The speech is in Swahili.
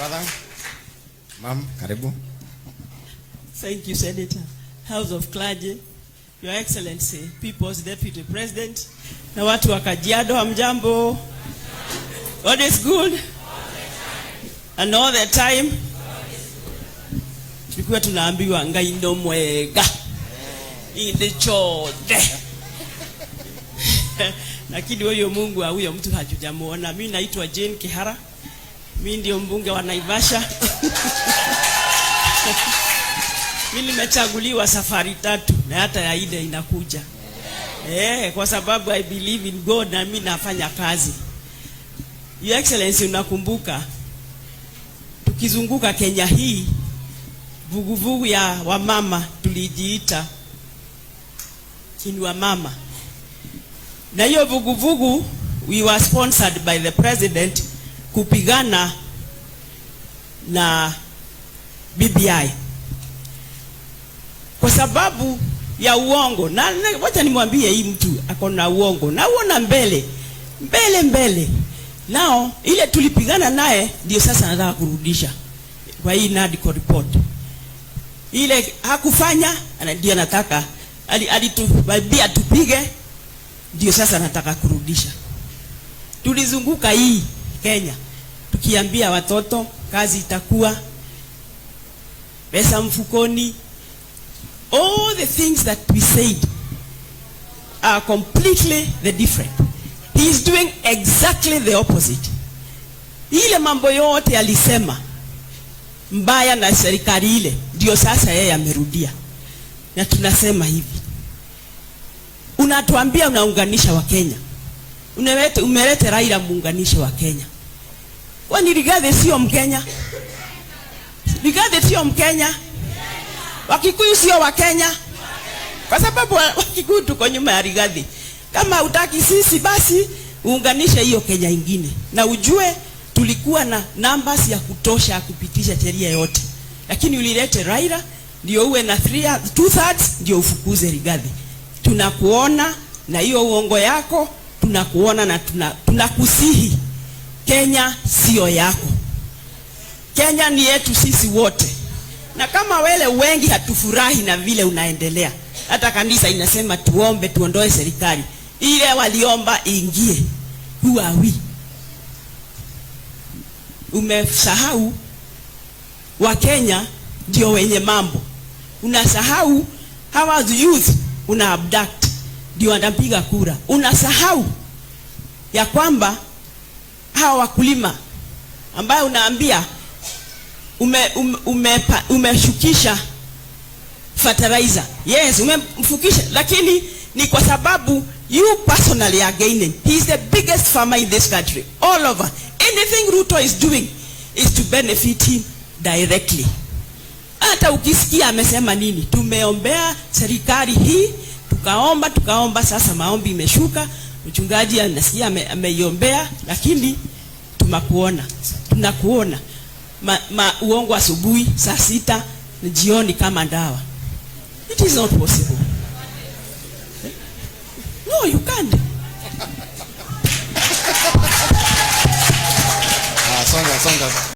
Brother. Ma'am, karibu. Thank you, Senator. House of Clergy, Your Excellency, People's Deputy President, na watu wa Kajiado, hamjambo? God is good and all the time. Tulikuwa tunaambiwa Ngai ndo mwega inde chothe, lakini huyo Mungu wa huyo mtu hatujamuona. Mimi naitwa Jane Kihara, mimi ndio mbunge wa Naivasha. Mimi nimechaguliwa safari tatu na hata ya ide inakuja. Kwa sababu I believe in God na mimi nafanya kazi. Your Excellency, unakumbuka tukizunguka Kenya hii, vuguvugu ya wamama tulijiita Inua Mama, na hiyo vuguvugu we were sponsored by the president kupigana na BBI kwa sababu ya uongo. Na wacha nimwambie hii mtu ako na uongo na uona mbele mbele mbele. Nao ile tulipigana naye ndio sasa nataka kurudisha kwa hii NADCO report. Ile hakufanya ndio nataka alituambia tupige, ndio sasa nataka kurudisha. Tulizunguka hii Kenya tukiambia watoto kazi itakuwa, pesa mfukoni. All the things that we said are completely the different. He is doing exactly the opposite. Ile mambo yote alisema mbaya na serikali ile, ndio sasa yeye amerudia. Na tunasema hivi, unatuambia unaunganisha Wakenya, umelete Raila muunganishe wa Kenya. Kwani Rigathi sio Mkenya? Rigathi sio Mkenya? Wakikuyu sio Wakenya? Kwa sababu Wakikuyu tuko nyuma ya Rigathi. Kama hutaki sisi, basi uunganishe hiyo Kenya ingine, na ujue tulikuwa na numbers ya kutosha ya kupitisha sheria yote, lakini ulilete Raila ndio uwe na 2/3 ndio ufukuze Rigathi. Tunakuona na hiyo uongo yako, tunakuona na tunakusihi, Kenya sio yako. Kenya ni yetu sisi wote, na kama wale wengi hatufurahi na vile unaendelea, hata kanisa inasema tuombe tuondoe serikali ile waliomba ingie. Who are we? Umesahau Wakenya ndio wenye mambo, unasahau hawa youth una abduct ndio wanapiga kura, unasahau ya kwamba hawa wakulima ambayo unaambia umeshukisha fertilizer. Yes, umemfukisha, lakini ni kwa sababu you personally are gaining. He is the biggest farmer in this country, all over. Anything Ruto is doing is to benefit him directly. Hata ukisikia amesema nini, tumeombea serikali hii, tukaomba tukaomba, sasa maombi imeshuka, mchungaji anasikia ameiombea, lakini tunakuona, tunakuona uongo asubuhi saa 6 na jioni kama ndawa. It is not possible. No, you can't. Songa, songa.